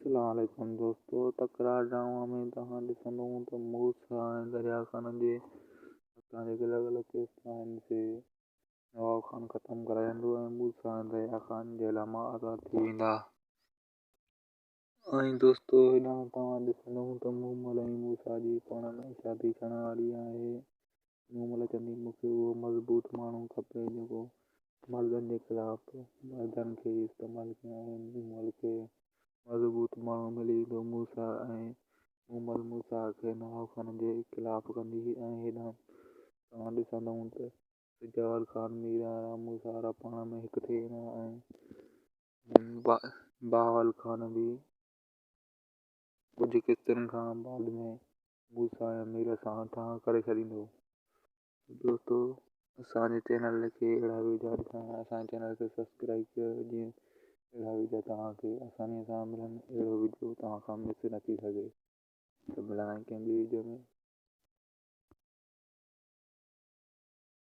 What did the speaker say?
اسلام عليڪم دوستو تڪرار ڊراما ۾ توهان ڏسندو ته موسيٰ ۽ دريا خان جي هٿان جيڪي لڳل ڪيس آهن سي نواب خان ختم ڪرائيندو ۽ موسيٰ ۽ دريا خان جيل مان آزاد ٿي ويندا. ۽ دوستو هيڏانهن توهان ڏسندو ته مومل ۽ موسيٰ جي پاڻ ۾ شادي ٿيڻ واري آهي. مومل چوندي مون کي اهو مضبوط ماڻهو کپي جيڪو مردن جي خلاف مردن کي ئي استعمال ڪيان ۽ مومل کي مضبوط ماڻهو ملي ويندو موسيٰ ۽ مومل موسيٰ کي نواب خان جي خلاف ڪندي ۽ هيڏانهن توهان ڏسندؤ ته سجاول خان مير وارا موسيٰ وارا پاڻ ۾ هڪ ٿي ويندا ۽ بهاول خان به ڪجهه قسطن کان بعد ۾ موسيٰ ۽ مير سان ٺاهه ڪري ڇڏيندو. دوستو اسان جي چينل کي اهڙا ويڊيو ڏسڻ لاء اسان جي چينل کي سبسڪرائب ڪيو جيئن اهڙا ويڊيو توهان کي آساني سان ملن اهڙو ويڊيو توهان کان مس نه ٿي سگهي ته ملندا ڪنهن ٻي ويڊيو ۾.